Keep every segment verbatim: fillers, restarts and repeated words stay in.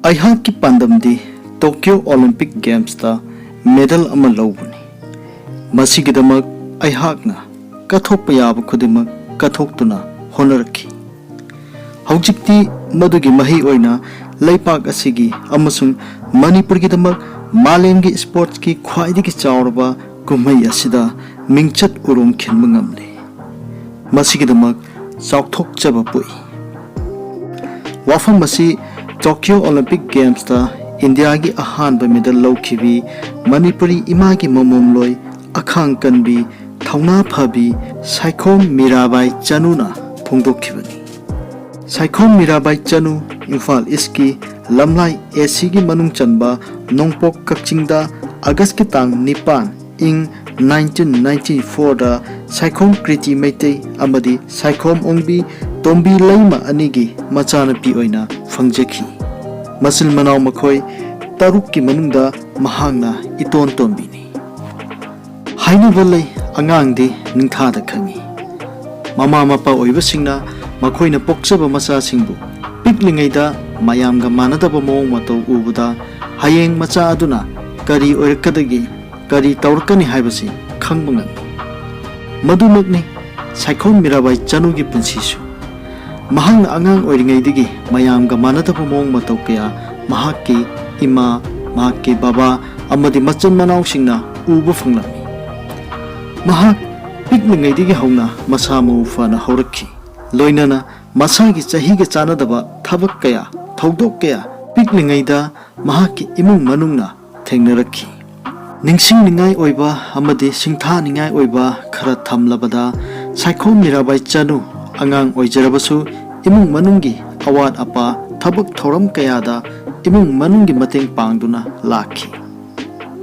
ꯑꯩꯍꯥꯛꯀꯤ ꯄꯥꯟꯗꯝꯗꯤ Tokyo Olympic ꯒꯦꯝꯁꯇ medal ꯑꯃ ꯂꯧꯕꯅꯤ꯫ ꯃꯁꯤꯒꯤꯗꯃꯛ ꯑꯩꯍꯥꯛꯅ ꯀꯠꯊꯣꯛꯄ ꯌꯥꯕ ꯈꯨꯗꯤꯡꯃꯛ ꯀꯠꯊꯣꯛꯇꯨꯅ ꯍꯣꯠꯅꯔꯛꯈꯤ꯫ ꯍꯧꯖꯤꯛꯇꯤ ꯃꯗꯨꯒꯤ ꯃꯍꯩ ꯑꯣꯏꯅ ꯂꯩꯄꯥꯛ ꯑꯁꯤꯒꯤ ꯑꯃꯁꯨꯡ ꯃꯅꯤꯄꯨꯔꯒꯤꯗꯃꯛ ꯃꯥꯂꯦꯝꯒꯤ ꯁ꯭ꯄꯣꯔꯠꯁꯀꯤ ꯈ꯭ꯋꯥꯏꯗꯒꯤ ꯆꯥꯎꯔꯕ ꯀꯨꯝꯍꯩ ꯑꯁꯤꯗ ꯃꯤꯡꯆꯠ ꯎꯔꯣꯡ ꯈꯤꯟꯕ ꯉꯝꯂꯦ꯫ ꯃꯁꯤꯒꯤꯗꯃꯛ ꯆꯥꯎꯊꯣꯛꯆꯕ ꯄꯣꯛꯏ꯫ ꯋꯥꯐꯝ ꯑꯁꯤ ꯇꯣꯀꯤꯌꯣ ꯑꯣꯂꯤꯝꯄꯤꯛ ꯒꯦꯝꯁꯇ ꯏꯟꯗꯤꯌꯥꯒꯤ ꯑꯍꯥꯟꯕ ꯃꯦꯗꯜ ꯂꯧꯈꯤꯕꯤ ꯃꯅꯤꯄꯨꯔꯤ ꯏꯃꯥꯒꯤ ꯃꯃꯣꯝꯂꯣꯏ, ꯑꯈꯥꯡ ꯀꯟꯕꯤ, ꯊꯧꯅꯥ ꯐꯕꯤ ꯁꯥꯏꯈꯣꯝ ꯃꯤꯔꯥꯕꯥꯏ ꯆꯅꯨꯅ ꯐꯣꯡꯗꯣꯛꯈꯤꯕꯅꯤ꯫ ꯁꯥꯏꯈꯣꯝ ꯃꯤꯔꯥꯕꯥꯏ ꯆꯅꯨ ꯏꯝꯐꯥꯜ ꯏꯁꯀꯤ ꯂꯝꯂꯥꯏ ꯑꯦ ꯁꯤꯒꯤ ꯃꯅꯨꯡ ꯆꯟꯕ ꯅꯣꯡꯄꯣꯛ ꯀꯛꯆꯤꯡꯗ ꯑꯥꯒꯁꯀꯤ ꯇꯥꯡ ꯅꯤꯄꯥꯟ, ꯏꯪ ꯅꯥꯏꯟꯇꯤꯟ ꯅꯥꯏꯟꯇꯤ ꯐꯣꯔꯗ ꯁꯥꯏꯈꯣꯝ ꯀ꯭ꯔꯤꯇꯤ ꯃꯩꯇꯩ ꯑꯃꯗꯤ ꯁꯥꯏꯈꯣꯝ ꯑꯣꯡꯕꯤ ꯇꯣꯝꯕꯤ ꯂꯩꯃ ꯑꯅꯤꯒꯤ ꯃꯆꯥꯅꯨꯄꯤ ꯑꯣꯏꯅ ꯐꯪꯖꯈꯤ꯫ ꯃꯆꯤꯟ ꯃꯅꯥꯎ ꯃꯈꯣꯏ ꯇꯔꯨꯛꯀꯤ ꯃꯅꯨꯡꯗ ꯃꯍꯥꯛꯅ ꯏꯇꯣꯟ ꯇꯣꯟꯕꯤꯅꯤ꯫ ꯍꯥꯏꯅꯕ ꯂꯩ, ꯑꯉꯥꯡꯗꯤ ꯅꯤꯡꯊꯥꯗ ꯈꯪꯏ꯫ ꯃꯃꯥ ꯃꯄꯥ ꯑꯣꯏꯕꯁꯤꯡꯅ ꯃꯈꯣꯏꯅ ꯄꯣꯛꯆꯕ ꯃꯆꯥꯁꯤꯡꯕꯨ ꯄꯤꯛꯂꯤꯉꯩꯗ ꯃꯌꯥꯝꯒ ꯃꯥꯟꯅꯗꯕ ꯃꯑꯣꯡ ꯃꯇꯧ ꯎꯕꯗ ꯍꯌꯦꯡ ꯃꯆꯥ ꯑꯗꯨꯅ ꯀꯔꯤ ꯑꯣꯏꯔꯛꯀꯗꯒꯦ, ꯀꯔꯤ ꯇꯧꯔꯛꯀꯅꯤ ꯍꯥꯏꯕꯁꯤ ꯈꯪꯕ ꯉꯝꯃꯤ꯫ ꯃꯗꯨꯃꯛꯅꯤ ꯁꯥꯏꯈꯣꯝ ꯃꯤꯔꯥꯕꯥꯏ ꯆꯅꯨꯒꯤ ꯄꯨꯟꯁꯤꯁꯨ꯫ ꯃꯍꯥꯛꯅ ꯑꯉꯥꯡ ꯑꯣꯏꯔꯤꯉꯩꯗꯒꯤ ꯃꯌꯥꯝꯒ ꯃꯥꯟꯅꯗꯕ ꯃꯑꯣꯡ ꯃꯇꯧ ꯀꯌꯥ ꯃꯍꯥꯛꯀꯤ ꯏꯃꯥ, ꯃꯍꯥꯛꯀꯤ ꯕꯕꯥ ꯑꯃꯗꯤ ꯃꯆꯤꯟ ꯃꯅꯥꯎꯁꯤꯡꯅ ꯎꯕ ꯐꯪꯂꯝꯃꯤ꯫ ꯃꯍꯥꯛ ꯄꯤꯛꯂꯤꯉꯩꯗꯒꯤ ꯍꯧꯅ ꯃꯁꯥ ꯃꯎ ꯐꯅ ꯍꯧꯔꯛꯈꯤ꯫ ꯂꯣꯏꯅꯅ ꯃꯁꯥꯒꯤ ꯆꯍꯤꯒ ꯆꯥꯟꯅꯗꯕ ꯊꯕꯛ ꯀꯌꯥ, ꯊꯧꯗꯣꯛ ꯀꯌꯥ ꯄꯤꯛꯂꯤꯉꯩꯗ ꯃꯍꯥꯛꯀꯤ ꯏꯃꯨꯡ ꯃꯅꯨꯡꯅ ꯊꯦꯡꯅꯔꯛꯈꯤ꯫ ꯅꯤꯡꯁꯤꯡꯅꯤꯡꯉꯥꯏ ꯑꯣꯏꯕ ꯑꯃꯗꯤ ꯁꯤꯡꯊꯥꯅꯤꯡꯉꯥꯏ ꯑꯣꯏꯕ ꯈꯔ ꯊꯝꯂꯕꯗ, ꯁꯥꯏꯈꯣꯝ ꯃꯤꯔꯥꯕꯥꯏ ꯆꯅꯨ ꯑꯉꯥꯡ ꯑꯣꯏꯖꯔꯕꯁꯨ ꯏꯃꯨꯡ ꯃꯅꯨꯡꯒꯤ ꯑꯋꯥꯠ ꯑꯄꯥ, ꯊꯕꯛ ꯊꯧꯔꯝ ꯀꯌꯥꯗ ꯏꯃꯨꯡ ꯃꯅꯨꯡꯒꯤ ꯃꯇꯦꯡ ꯄꯥꯡꯗꯨꯅ ꯂꯥꯛꯈꯤ꯫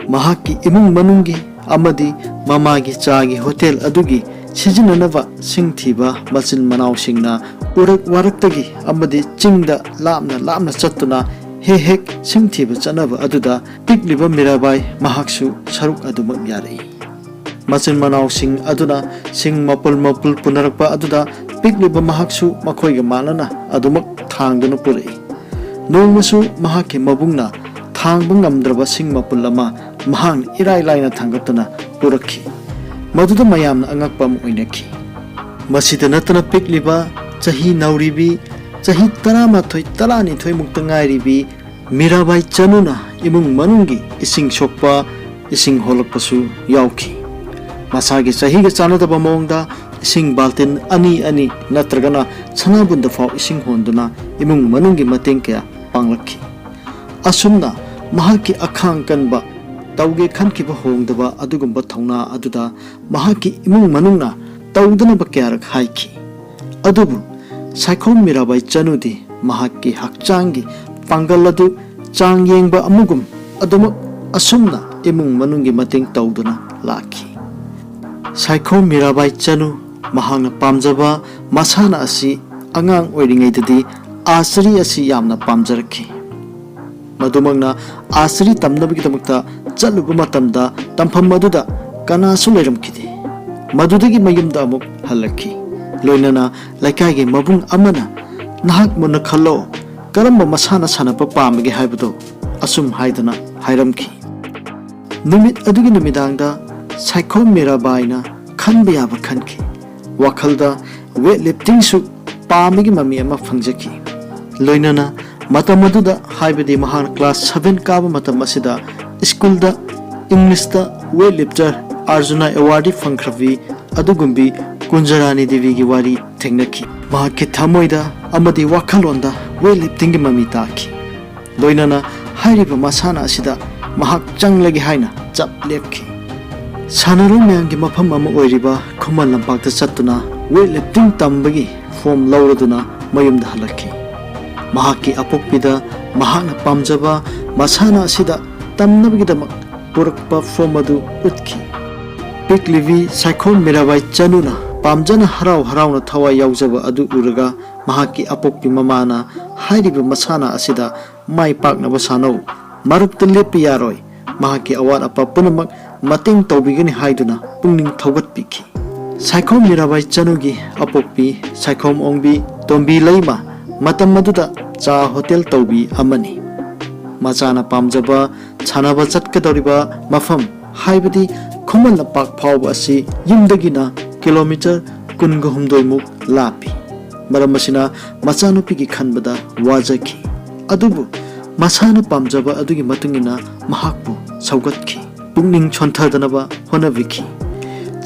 ꯃꯍꯥꯛꯀꯤ ꯏꯃꯨꯡ ꯃꯅꯨꯡꯒꯤ ꯑꯃꯗꯤ ꯃꯃꯥꯒꯤ ꯆꯥꯒꯤ ꯍꯣꯇꯦꯜ ꯑꯗꯨꯒꯤ ꯁꯤꯖꯤꯟꯅꯅꯕ ꯁꯤꯡ ꯊꯤꯕ ꯃꯆꯤꯟ ꯃꯅꯥꯎꯁꯤꯡꯅ ꯎꯔꯛ ꯋꯥꯔꯛꯇꯒꯤ ꯑꯃꯗꯤ ꯆꯤꯡꯗ ꯂꯥꯞꯅ ꯂꯥꯞꯅ ꯆꯠꯇꯨꯅ ꯍꯦꯛ ꯍꯦꯛ ꯁꯤꯡ ꯊꯤꯕ ꯆꯠꯅꯕ ꯑꯗꯨꯗ ꯄꯤꯛꯂꯤꯕ ꯃꯤꯔꯥꯕꯥꯏ ꯃꯍꯥꯛꯁꯨ ꯁꯔꯨꯛ ꯑꯗꯨꯃꯛ ꯌꯥꯔꯛꯏ꯫ ꯃꯆꯤꯟ ꯃꯅꯥꯎꯁꯤꯡ ꯑꯗꯨꯅ ꯁꯤꯡ ꯃꯄꯨꯜ ꯃꯄꯨꯜ ꯄꯨꯅꯔꯛꯄ ꯑꯗꯨꯗ ꯄꯤꯛꯂꯤꯕ ꯃꯍꯥꯛꯁꯨ ꯃꯈꯣꯏꯒ ꯃꯥꯟꯅꯅ ꯑꯗꯨꯃꯛ ꯊꯥꯡꯗꯨꯅ ꯄꯨꯔꯛꯏ꯫ ꯅꯣꯡꯃꯁꯨ ꯃꯍꯥꯛꯀꯤ ꯃꯕꯨꯡꯅ ꯊꯥꯡꯕ ꯉꯝꯗ꯭ꯔꯕ ꯁꯤꯡ ꯃꯄꯨꯜ ꯑꯃ ꯃꯍꯥꯛꯅ ꯏꯔꯥꯏ ꯂꯥꯏꯅ ꯊꯥꯡꯒꯠꯇꯨꯅ ꯄꯨꯔꯛꯈꯤ꯫ ꯃꯗꯨꯗ ꯃꯌꯥꯝꯅ ꯑꯉꯛꯄ ꯑꯃ ꯑꯣꯏꯅꯈꯤ꯫ ꯃꯁꯤꯗ ꯅꯠꯇꯅ ꯄꯤꯛꯂꯤꯕ, ꯆꯍꯤ ꯅꯧꯔꯤꯕꯤ, ꯆꯍꯤ ꯇꯔꯥꯃꯥꯊꯣꯏ, ꯇꯔꯥꯅꯤꯊꯣꯏ ꯃꯨꯛꯇ ꯉꯥꯏꯔꯤꯕꯤ ꯃꯤꯔꯥꯕꯥꯏ ꯆꯅꯨꯅ ꯏꯃꯨꯡ ꯃꯅꯨꯡꯒꯤ ꯏꯁꯤꯡ ꯁꯣꯛꯄ ꯏꯁꯤꯡ ꯍꯣꯜꯂꯛꯄꯁꯨ ꯌꯥꯎꯈꯤ꯫ ꯃꯁꯥꯒꯤ ꯆꯍꯤꯒ ꯆꯥꯟꯅꯗꯕ ꯃꯑꯣꯡꯗ ꯏꯁꯤꯡ ꯕꯥꯜꯇꯤꯟ ꯑꯅꯤ ꯑꯅꯤ ꯅꯠꯇ꯭ꯔꯒꯅ ꯁꯅꯥꯕꯨꯟꯗ ꯐꯥꯎ ꯏꯁꯤꯡ ꯍꯣꯟꯗꯨꯅ ꯏꯃꯨꯡ ꯃꯅꯨꯡꯒꯤ ꯃꯇꯦꯡ ꯀꯌꯥ ꯄꯥꯡꯂꯛꯈꯤ꯫ ꯑꯁꯨꯝꯅ ꯃꯍꯥꯛꯀꯤ ꯑꯈꯥꯡ ꯀꯟꯕ, ꯇꯧꯒꯦ ꯈꯟꯈꯤꯕ ꯍꯣꯡꯗꯕ ꯑꯗꯨꯒꯨꯝꯕ ꯊꯧꯅꯥ ꯑꯗꯨꯗ ꯃꯍꯥꯛꯀꯤ ꯏꯃꯨꯡ ꯃꯅꯨꯡꯅ ꯇꯧꯗꯅꯕ ꯀꯌꯥꯔꯛ ꯍꯥꯏꯈꯤ꯫ ꯑꯗꯨꯕꯨ ꯁꯥꯏꯈꯣꯝ ꯃꯤꯔꯥꯕꯥꯏ ꯆꯅꯨꯗꯤ ꯃꯍꯥꯛꯀꯤ ꯍꯛꯆꯥꯡꯒꯤ ꯄꯥꯡꯒꯜ ꯑꯗꯨ ꯆꯥꯡ ꯌꯦꯡꯕ ꯑꯃꯒꯨꯝ ꯑꯗꯨꯃꯛ ꯑꯁꯨꯝꯅ ꯏꯃꯨꯡ ꯃꯅꯨꯡꯒꯤ ꯃꯇꯦꯡ ꯇꯧꯗꯨꯅ ꯂꯥꯛꯈꯤ꯫ ꯁꯥꯏꯈꯣꯝ ꯃꯤꯔꯥꯕꯥꯏ ꯆꯅꯨ ꯃꯍꯥꯛꯅ ꯄꯥꯝꯖꯕ ꯃꯁꯥꯟꯅ ꯑꯁꯤ ꯑꯉꯥꯡ ꯑꯣꯏꯔꯤꯉꯩꯗꯗꯤ ꯑꯥꯔꯆꯔꯤ ꯑꯁꯤ ꯌꯥꯝꯅ ꯄꯥꯝꯖꯔꯛꯈꯤ꯫ ꯃꯗꯨꯃꯛꯅ ꯑꯥꯔꯆꯔꯤ ꯇꯝꯅꯕꯒꯤꯗꯃꯛꯇ ꯆꯠꯂꯨꯕ ꯃꯇꯝꯗ ꯇꯝꯐꯝ ꯑꯗꯨꯗ ꯀꯅꯥꯁꯨ ꯂꯩꯔꯝꯈꯤꯗꯦ꯫ ꯃꯗꯨꯗꯒꯤ ꯃꯌꯨꯝꯗ ꯑꯃꯨꯛ ꯍꯜꯂꯛꯈꯤ꯫ ꯂꯣꯏꯅꯅ ꯂꯩꯀꯥꯏꯒꯤ ꯃꯕꯨꯡ ꯑꯃꯅ "ꯅꯍꯥꯛ ꯃꯨꯟꯅ ꯈꯜꯂꯣ, ꯀꯔꯝꯕ ꯃꯁꯥꯟꯅ ꯁꯥꯟꯅꯕ ꯄꯥꯝꯕꯒꯦ ꯍꯥꯏꯕꯗꯣ?" ꯑꯁꯨꯝ ꯍꯥꯏꯗꯨꯅ ꯍꯥꯏꯔꯝꯈꯤ꯫ ꯅꯨꯃꯤꯠ ꯑꯗꯨꯒꯤ ꯅꯨꯃꯤꯗꯥꯡꯗ ꯁꯥꯏꯈꯣꯝ ꯃꯤꯔꯥꯕꯥꯏꯅ ꯈꯟꯕ ꯌꯥꯕ ꯈꯟꯈꯤ꯫ ꯋꯥꯈꯜꯗ ꯋꯦꯠ ꯂꯤꯐꯇꯤꯡꯁꯨ ꯄꯥꯝꯕꯒꯤ ꯃꯃꯤ ꯑꯃ ꯐꯪꯖꯈꯤ꯫ ꯂꯣꯏꯅꯅ ꯃꯇꯝ ꯑꯗꯨꯗ, ꯍꯥꯏꯕꯗꯤ ꯃꯍꯥꯛꯅ ꯀ꯭ꯂꯥꯁ ꯁꯚꯦꯟ ꯀꯥꯕ ꯃꯇꯝ ꯑꯁꯤꯗ, ꯁ꯭ꯀꯨꯜꯗ ꯏꯪꯂꯤꯁꯇ ꯋꯦꯠ ꯂꯤꯐꯇꯔ ꯑꯥꯔꯖꯨꯅꯥ ꯑꯦꯋꯥꯔꯗꯤ ꯐꯪꯈ꯭ꯔꯕꯤ ꯑꯗꯨꯒꯨꯝꯕꯤ ꯀꯨꯟꯖꯔꯥꯅꯤ ꯗꯦꯕꯤꯒꯤ ꯋꯥꯔꯤ ꯊꯦꯡꯅꯈꯤ꯫ ꯃꯍꯥꯛꯀꯤ ꯊꯃꯣꯏꯗ ꯑꯃꯗꯤ ꯋꯥꯈꯜꯂꯣꯟꯗ ꯋꯦꯠ ꯂꯤꯐꯇꯤꯡꯒꯤ ꯃꯃꯤ ꯇꯥꯈꯤ꯫ ꯂꯣꯏꯅꯅ ꯍꯥꯏꯔꯤꯕ ꯃꯁꯥꯟꯅ ꯑꯁꯤꯗ ꯃꯍꯥꯛ ꯆꯪꯂꯒꯦ ꯍꯥꯏꯅ ꯆꯞ ꯂꯦꯞꯈꯤ꯫ ꯁꯥꯟꯅꯔꯣꯏ ꯃꯌꯥꯝꯒꯤ ꯃꯐꯝ ꯑꯃ ꯑꯣꯏꯔꯤꯕ ꯈꯨꯃꯟ ꯂꯝꯄꯥꯛꯇ ꯆꯠꯇꯨꯅ ꯋꯦꯠ ꯂꯤꯐꯇꯤꯡ ꯇꯝꯕꯒꯤ ꯐꯣꯝ ꯂꯧꯔꯗꯨꯅ ꯃꯌꯨꯝꯗ ꯍꯜꯂꯛꯈꯤ꯫ ꯃꯍꯥꯛꯀꯤ ꯑꯄꯣꯛꯄꯤꯗ ꯃꯍꯥꯛꯅ ꯄꯥꯝꯖꯕ ꯃꯁꯥꯟꯅ ꯑꯁꯤꯗ ꯇꯝꯅꯕꯒꯤꯗꯃꯛ ꯄꯨꯔꯛꯄ ꯐꯣꯝ ꯑꯗꯨ ꯎꯠꯈꯤ꯫ ꯄꯤꯛꯂꯤꯕꯤ ꯁꯥꯏꯈꯣꯝ ꯃꯤꯔꯥꯕꯥꯏ ꯆꯅꯨꯅ ꯄꯥꯝꯖꯅ ꯍꯔꯥꯎ ꯍꯔꯥꯎꯅ ꯊꯋꯥꯏ ꯌꯥꯎꯖꯕ ꯑꯗꯨ ꯎꯔꯒ ꯃꯍꯥꯛꯀꯤ ꯑꯄꯣꯛꯄꯤ ꯃꯃꯥꯅ ꯍꯥꯏꯔꯤꯕ ꯃꯁꯥꯟꯅ ꯑꯁꯤꯗ ꯃꯥꯏ ꯄꯥꯛꯅꯕ ꯁꯥꯟꯅꯧ, ꯃꯔꯛꯇ ꯂꯦꯞꯄ ꯌꯥꯔꯣꯏ, ꯃꯍꯥꯛꯀꯤ ꯑꯋꯥꯠ ꯑꯄꯥ ꯄꯨꯝꯅꯃꯛ ꯃꯇꯦꯡ ꯇꯧꯕꯤꯒꯅꯤ ꯍꯥꯏꯗꯨꯅ ꯄꯨꯛꯅꯤꯡ ꯊꯧꯒꯠꯄꯤꯈꯤ꯫ ꯁꯥꯏꯈꯣꯝ ꯃꯤꯔꯥꯕꯥꯏ ꯆꯅꯨꯒꯤ ꯑꯄꯣꯛꯄꯤ ꯁꯥꯏꯈꯣꯝ ꯑꯣꯡꯕꯤ ꯇꯣꯝꯕꯤ ꯂꯩꯃ ꯃꯇꯝ ꯑꯗꯨꯗ ꯆꯥ ꯍꯣꯇꯦꯜ ꯇꯧꯕꯤ ꯑꯃꯅꯤ꯫ ꯃꯆꯥꯅ ꯄꯥꯝꯖꯕ ꯁꯥꯟꯅꯕ ꯆꯠꯀꯗꯧꯔꯤꯕ ꯃꯐꯝ, ꯍꯥꯏꯕꯗꯤ ꯈꯨꯃꯟ ꯂꯝꯄꯥꯛ ꯐꯥꯎꯕ ꯑꯁꯤ ꯌꯨꯝꯗꯒꯤꯅ ꯀꯤꯂꯣꯃꯤꯇꯔ ꯀꯨꯟꯒ ꯍꯨꯝꯗꯣꯏꯃꯨꯛ ꯂꯥꯞꯄꯤ꯫ ꯃꯔꯝ ꯑꯁꯤꯅ ꯃꯆꯥꯅꯨꯄꯤꯒꯤ ꯈꯟꯕꯗ ꯋꯥꯖꯈꯤ꯫ ꯑꯗꯨꯕꯨ ꯃꯁꯥꯅ ꯄꯥꯝꯖꯕ ꯑꯗꯨꯒꯤ ꯃꯇꯨꯡ ꯏꯟꯅ ꯃꯍꯥꯛꯄꯨ ꯁꯧꯒꯠꯈꯤ꯫ ꯄꯨꯛꯅꯤꯡ ꯁꯣꯟꯊꯗꯅꯕ ꯍꯣꯠꯅꯕꯤꯈꯤ꯫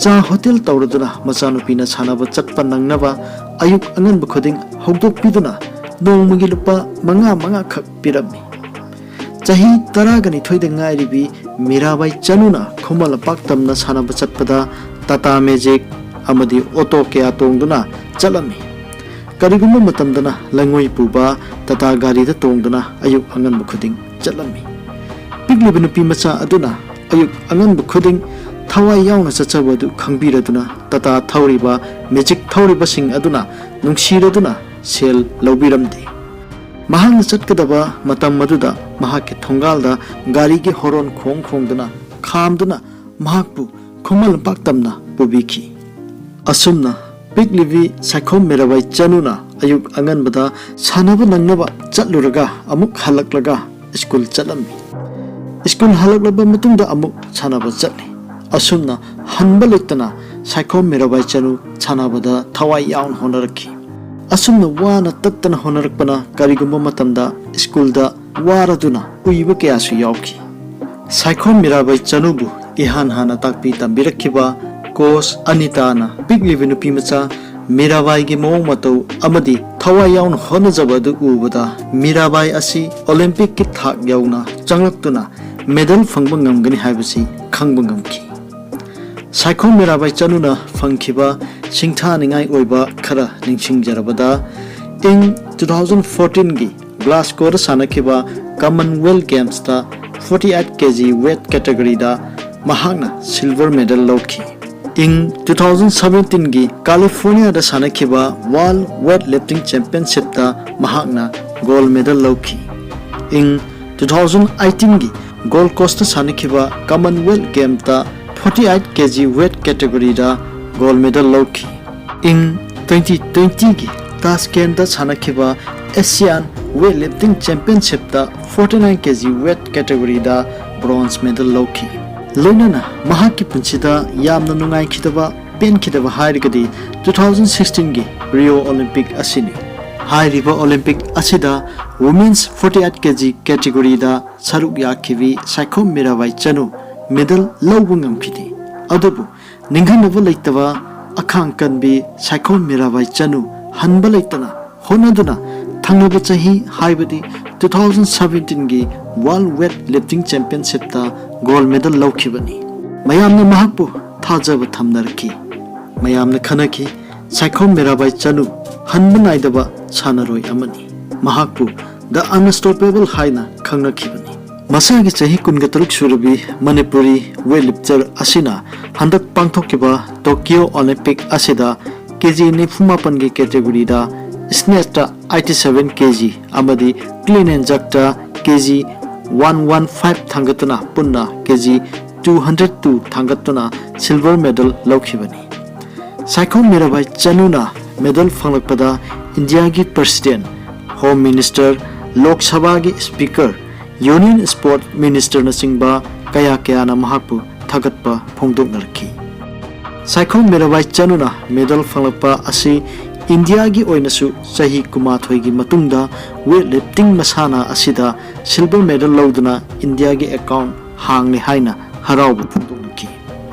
ꯆꯥ ꯍꯣꯇꯦꯜ ꯇꯧꯔꯗꯨꯅ ꯃꯆꯥꯅꯨꯄꯤꯅ ꯁꯥꯟꯅꯕ ꯆꯠꯄ ꯅꯪꯅꯕ ꯑꯌꯨꯛ ꯑꯉꯟꯕ ꯈꯨꯗꯤꯡ ꯍꯧꯗꯣꯛꯄꯤꯗꯨꯅ ꯅꯣꯡꯃꯒꯤ ꯂꯨꯄꯥ ꯃꯉꯥ ꯃꯉꯥꯈꯛ ꯄꯤꯔꯝꯃꯤ꯫ ꯆꯍꯤ ꯇꯔꯥꯒ ꯅꯤꯊꯣꯏꯗ ꯉꯥꯏꯔꯤꯕꯤ ꯃꯤꯔꯥꯕꯥꯏ ꯆꯅꯨꯅ ꯈꯨꯃꯟ ꯂꯝꯄꯥꯛ ꯇꯝꯅ ꯁꯥꯟꯅꯕ ꯆꯠꯄꯗ ꯇꯥꯇꯥ ꯃꯦꯖꯤꯛ ꯑꯃꯗꯤ ꯑꯣꯇꯣ ꯀꯌꯥ ꯇꯣꯡꯗꯨꯅ ꯆꯠꯂꯝꯃꯤ꯫ ꯀꯔꯤꯒꯨꯝꯕ ꯃꯇꯝꯗꯅ ꯂꯩꯉꯣꯏ ꯄꯨꯕ ꯇꯥꯇꯥ ꯒꯥꯔꯤꯗ ꯇꯣꯡꯗꯨꯅ ꯑꯌꯨꯛ ꯑꯉꯟꯕ ꯈꯨꯗꯤꯡ ꯆꯠꯂꯝꯃꯤ꯫ ꯄꯤꯛꯂꯤꯕ ꯅꯨꯄꯤ ꯃꯆꯥ ꯑꯗꯨꯅ ꯑꯌꯨꯛ ꯑꯉꯟꯕ ꯈꯨꯗꯤꯡ ꯊꯋꯥꯏ ꯌꯥꯎꯅ ꯆꯠꯆꯕ ꯑꯗꯨ ꯈꯪꯕꯤꯔꯗꯨꯅ ꯇꯥꯇꯥ ꯊꯧꯔꯤꯕ, ꯃꯦꯖꯤꯛ ꯊꯧꯔꯤꯕꯁꯤꯡ ꯑꯗꯨꯅ ꯅꯨꯡꯁꯤꯔꯗꯨꯅ ꯁꯦꯜ ꯂꯧꯕꯤꯔꯝꯗꯦ꯫ ꯃꯍꯥꯛꯅ ꯆꯠꯀꯗꯕ ꯃꯇꯝ ꯑꯗꯨꯗ ꯃꯍꯥꯛꯀꯤ ꯊꯣꯡꯒꯥꯜꯗ ꯒꯥꯔꯤꯒꯤ ꯍꯣꯔꯣꯟ ꯈꯣꯡ ꯈꯣꯡꯗꯨꯅ ꯈꯥꯝꯗꯨꯅ ꯃꯍꯥꯛꯄꯨ ꯈꯨꯃꯟ ꯂꯝꯄꯥꯛ ꯇꯝꯅ ꯄꯨꯕꯤꯈꯤ꯫ ꯑꯁꯨꯝꯅ ꯄꯤꯛꯂꯤꯕꯤ ꯁꯥꯏꯈꯣꯝ ꯃꯤꯔꯥꯕꯥꯏ ꯆꯅꯨꯅ ꯑꯌꯨꯛ ꯑꯉꯟꯕꯗ ꯁꯥꯟꯅꯕ ꯅꯪꯅꯕ ꯆꯠꯂꯨꯔꯒ ꯑꯃꯨꯛ ꯍꯜꯂꯛꯂꯒ ꯁ꯭ꯀꯨꯜ ꯆꯠꯂꯝꯃꯤ꯫ ꯁ꯭ꯀꯨꯜ ꯍꯜꯂꯛꯂꯕ ꯃꯇꯨꯡꯗ ꯑꯃꯨꯛ ꯁꯥꯟꯅꯕ ꯆꯠꯂꯤ꯫ ꯑꯁꯨꯝꯅ ꯍꯟꯕ ꯂꯩꯇꯅ ꯁꯥꯏꯈꯣꯝ ꯃꯤꯔꯥꯕꯥꯏ ꯆꯅꯨ ꯁꯥꯟꯅꯕꯗ ꯊꯋꯥꯏ ꯌꯥꯎꯅ ꯍꯣꯠꯅꯔꯛꯈꯤ꯫ ꯑꯁꯨꯝꯅ ꯋꯥꯅ ꯇꯠꯇꯅ ꯍꯣꯠꯅꯔꯛꯄꯅ ꯀꯔꯤꯒꯨꯝꯕ ꯃꯇꯝꯗ ꯁ꯭ꯀꯨꯜꯗ ꯋꯥꯔꯗꯨꯅ ꯎꯏꯕ ꯀꯌꯥꯁꯨ ꯌꯥꯎꯈꯤ꯫ ꯁꯥꯏꯈꯣꯝ ꯃꯤꯔꯥꯕꯥꯏ ꯆꯅꯨꯕꯨ ꯏꯍꯥꯟ ꯍꯥꯟꯅ ꯇꯥꯛꯄꯤ ꯇꯝꯕꯤꯔꯛꯈꯤꯕ ꯀꯣꯆ ꯑꯅꯤꯇꯥꯅ ꯄꯤꯛꯂꯤꯕ ꯅꯨꯄꯤꯃꯆꯥ ꯃꯤꯔꯥꯕꯥꯏꯒꯤ ꯃꯑꯣꯡ ꯃꯇꯧ ꯑꯃꯗꯤ ꯊꯋꯥꯏ ꯌꯥꯎꯅ ꯍꯣꯠꯅꯖꯕ ꯑꯗꯨ ꯎꯕꯗ ꯃꯤꯔꯥꯕꯥꯏ ꯑꯁꯤ ꯑꯣꯂꯦꯝꯄꯤꯛꯀꯤ ꯊꯥꯛ ꯌꯧꯅ ꯆꯪꯂꯛꯇꯨꯅ ꯃꯦꯗꯜ ꯐꯪꯕ ꯉꯝꯒꯅꯤ ꯍꯥꯏꯕꯁꯤ ꯈꯪꯕ ꯉꯝꯈꯤ꯫ ꯁꯥꯏꯈꯣꯝ ꯃꯤꯔꯥꯕꯥꯏ ꯆꯅꯨꯅ ꯐꯪꯈꯤꯕ ꯁꯤꯡꯊꯥꯅꯤꯡꯉꯥꯏ ꯑꯣꯏꯕ ꯈꯔ ꯅꯤꯡꯁꯤꯡꯖꯔꯕꯗ, ꯏꯪ ꯇꯨ ꯊꯥꯎꯖꯟ ꯐꯣꯔꯇꯤꯟꯒꯤ ꯒ꯭ꯂꯥꯁꯀꯣꯗ ꯁꯥꯟꯅꯈꯤꯕ ꯀꯃꯟꯋꯦꯜꯊ ꯒꯦꯝꯁꯇ ꯐꯣꯔꯇꯤ ꯑꯩꯠ ꯀꯦ ꯖꯤ ꯋꯦꯠ ꯀꯦꯇꯒꯣꯔꯤꯗ ꯃꯍꯥꯛꯅ ꯁꯤꯜꯚꯔ ꯃꯦꯗꯜ ꯂꯧꯈꯤ꯫ ꯏꯪ ꯇꯨ ꯊꯥꯎꯖꯟ ꯁꯚꯦꯟꯇꯤꯟꯒꯤ ꯀꯥꯂꯤꯐꯣꯔꯅꯤꯌꯥꯗ ꯁꯥꯟꯅꯈꯤꯕ ꯋꯥꯔꯜꯗ ꯋꯦꯠ ꯂꯤꯐꯇꯤꯡ ꯆꯦꯝꯄꯤꯌꯟꯁꯤꯞꯇ ꯃꯍꯥꯛꯅ ꯒꯣꯜꯗ ꯃꯦꯗꯜ ꯂꯧꯈꯤ꯫ ꯏꯪ ꯇꯨ ꯊꯥꯎꯖꯟ ꯑꯩꯠꯇꯤꯟꯒꯤ ꯒꯣꯜꯗ ꯀꯣꯁꯇ ꯁꯥꯟꯅꯈꯤꯕ ꯀꯃꯟꯋꯦꯜꯊ ꯒꯦꯝꯇ ꯐꯣꯔꯇꯤ ꯑꯩꯠ ꯀꯦ ꯖꯤ ꯋꯦꯠ ꯀꯦꯇꯒꯣꯔꯤꯗ ꯒꯣꯜꯗ ꯃꯦꯗꯜ ꯂꯧꯈꯤ꯫ ꯏꯪ ꯇ꯭ꯋꯦꯟꯇꯤ ꯇ꯭ꯋꯦꯟꯇꯤꯒꯤ ꯇꯥꯁꯀꯦꯟꯗ ꯁꯥꯟꯅꯈꯤꯕ Asian Weightlifting Championshipꯇ forty nine K G weight categoryꯗ bronze medal ꯂꯧꯈꯤ꯫ ꯂꯣꯏꯅꯅ ꯃꯍꯥꯛꯀꯤ ꯄꯨꯟꯁꯤꯗ ꯌꯥꯝꯅ ꯅꯨꯡꯉꯥꯏꯈꯤꯗꯕ, ꯄꯦꯟꯈꯤꯗꯕ ꯍꯥꯏꯔꯒꯗꯤ two thousand sixteenꯒꯤ Rio Olympic ꯑꯁꯤꯅꯤ꯫ ꯍꯥꯏꯔꯤꯕ Olympic ꯑꯁꯤꯗ Women's forty eight K G categoryꯗ ꯁꯔꯨꯛ ꯌꯥꯈꯤꯕꯤ ꯁꯥꯏꯈꯣꯝ ꯃꯤꯔꯥꯕꯥꯏ ꯆꯅꯨ medal ꯂꯧꯕ ꯉꯝꯈꯤꯗꯦ꯫ ꯑꯗꯨꯕꯨ ꯅꯤꯡꯍꯟꯅꯕ ꯂꯩꯇꯕ ꯑꯈꯥꯡ ꯀꯟꯕꯤ ꯁꯥꯏꯈꯣꯝ ꯃꯤꯔꯥꯕꯥꯏ ꯆꯅꯨ ꯍꯟꯕ ꯂꯩꯇꯅ ꯍꯣꯠꯅꯗꯨꯅ ꯊꯪꯅꯕ ꯆꯍꯤ, ꯍꯥꯏꯕꯗꯤ two thousand seventeenꯒꯤ World Weightlifting Championshipꯇ gold medal ꯂꯧꯈꯤꯕꯅꯤ꯫ ꯃꯌꯥꯝꯅ ꯃꯍꯥꯛꯄꯨ ꯊꯥꯖꯕ ꯊꯝꯅꯔꯛꯈꯤ꯫ ꯃꯌꯥꯝꯅ ꯈꯟꯅꯈꯤ, ꯁꯥꯏꯈꯣꯝ ꯃꯤꯔꯥꯕꯥꯏ ꯆꯅꯨ ꯍꯟꯕ ꯅꯥꯏꯗꯕ ꯁꯥꯟꯅꯔꯣꯏ ꯑꯃꯅꯤ꯫ ꯃꯍꯥꯛꯄꯨ The Unstoppable ꯍꯥꯏꯅ ꯈꯪꯅꯈꯤꯕꯅꯤ꯫ ꯃꯁꯥꯒꯤ ꯆꯍꯤ ꯀꯨꯟꯒ ꯇꯔꯨꯛ ꯁꯨꯔꯕꯤ ꯃꯅꯤꯄꯨꯔꯤ weightlifter ꯑꯁꯤꯅ ꯍꯟꯗꯛ ꯄꯥꯡꯊꯣꯛꯈꯤꯕ Tokyo Olympic ꯑꯁꯤꯗ K G ꯅꯤꯐꯨ ꯃꯥꯄꯟꯒꯤ categoryꯗ snatchꯇ eighty seven K G ꯑꯃꯗꯤ clean and jerkꯇ K G one one five ꯊꯥꯡꯒꯠꯇꯨꯅ ꯄꯨꯟꯅ K G two hundred two ꯊꯥꯡꯒꯠꯇꯨꯅ silver medal ꯂꯧꯈꯤꯕꯅꯤ꯫ Saikhom Mirabai ꯆꯅꯨꯅ medal ꯐꯪꯂꯛꯄꯗ ꯏꯟꯗꯤꯌꯥꯒꯤ President, Home Minister, ꯂꯣꯛ ꯁꯚꯥꯒꯤ Speaker, Union Sport Ministerꯅꯆꯤꯡꯕ ꯀꯌꯥ ꯀꯌꯥꯅ ꯃꯍꯥꯛꯄꯨ ꯊꯥꯒꯠꯄ ꯐꯣꯡꯗꯣꯛꯅꯔꯛꯈꯤ꯫ ꯁꯥꯏꯈꯣꯝ ꯃꯤꯔꯥꯕꯥꯏ ꯆꯅꯨꯅ medal ꯐꯪꯂꯛꯄ ꯑꯁꯤ ꯏꯟꯗꯤꯌꯥꯒꯤ ꯑꯣꯏꯅꯁꯨ ꯆꯍꯤ ꯀꯨꯟꯃꯥꯊꯣꯏꯒꯤ ꯃꯇꯨꯡꯗ weightlifting ꯃꯁꯥꯟꯅ ꯑꯁꯤꯗ silver medal ꯂꯧꯗꯨꯅ ꯏꯟꯗꯤꯌꯥꯒꯤ account ꯍꯥꯡꯂꯦ ꯍꯥꯏꯅ ꯍꯔꯥꯎꯕ ꯐꯣꯡꯗꯣꯛꯅꯈꯤ꯫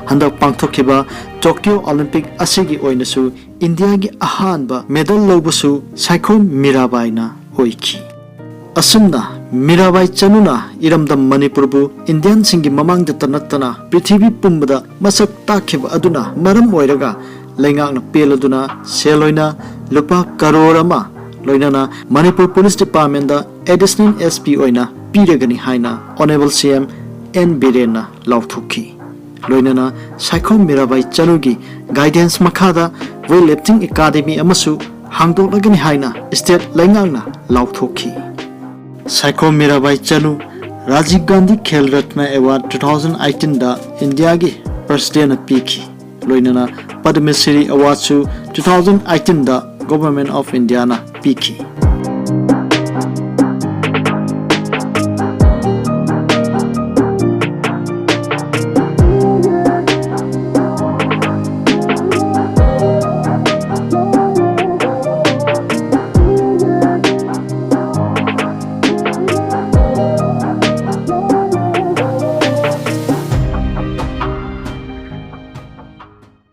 ꯍꯟꯗꯛ ꯄꯥꯡꯊꯣꯛꯈꯤꯕ Tokyo Olympic ꯑꯁꯤꯒꯤ ꯑꯣꯏꯅꯁꯨ ꯏꯟꯗꯤꯌꯥꯒꯤ ꯑꯍꯥꯟꯕ medal ꯂꯧꯕꯁꯨ ꯁꯥꯏꯈꯣꯝ ꯃꯤꯔꯥꯕꯥꯏꯅ ꯑꯣꯏꯈꯤ꯫ ꯑꯁꯨꯝꯅ ꯃꯤꯔꯥꯕꯥꯏ ꯆꯅꯨꯅ ꯏꯔꯝꯗꯝ ꯃꯅꯤꯄꯨꯔꯕꯨ ꯏꯟꯗꯤꯌꯟꯁꯤꯡꯒꯤ ꯃꯃꯥꯡꯗꯇ ꯅꯠꯇꯅ ꯄ꯭ꯔꯤꯊꯤꯕꯤ ꯄꯨꯝꯕꯗ ꯃꯁꯛ ꯇꯥꯛꯈꯤꯕ ꯑꯗꯨꯅ ꯃꯔꯝ ꯑꯣꯏꯔꯒ ꯂꯩꯉꯥꯛꯅ ꯄꯦꯜꯂꯗꯨꯅ ꯁꯦꯜ ꯑꯣꯏꯅ ꯂꯨꯄꯥ ꯀꯔꯣꯔ ꯑꯃ, ꯂꯣꯏꯅꯅ Manipur Police Departmentꯇ additional S P ꯑꯣꯏꯅ ꯄꯤꯔꯒꯅꯤ ꯍꯥꯏꯅ Honourable C M N ꯕꯤꯔꯦꯟꯅ ꯂꯥꯎꯊꯣꯛꯈꯤ꯫ ꯂꯣꯏꯅꯅ ꯁꯥꯏꯈꯣꯝ ꯃꯤꯔꯥꯕꯥꯏ ꯆꯅꯨꯒꯤ guidance ꯃꯈꯥꯗ weightlifting academy ꯑꯃꯁꯨ ꯍꯥꯡꯗꯣꯛꯂꯒꯅꯤ ꯍꯥꯏꯅ state ꯂꯩꯉꯥꯛꯅ ꯂꯥꯎꯊꯣꯛꯈꯤ꯫ Saikhom Mirabai Chanu Rajiv Gandhi Khel Ratna Award two thousand eighteenꯗ ꯏꯟꯗꯤꯌꯥꯒꯤ Presidentꯅ ꯄꯤꯈꯤ꯫ ꯂꯣꯏꯅꯅ Padma Shri Awardꯁꯨ two thousand eighteenꯗ Government of Indiaꯅ ꯄꯤꯈꯤ꯫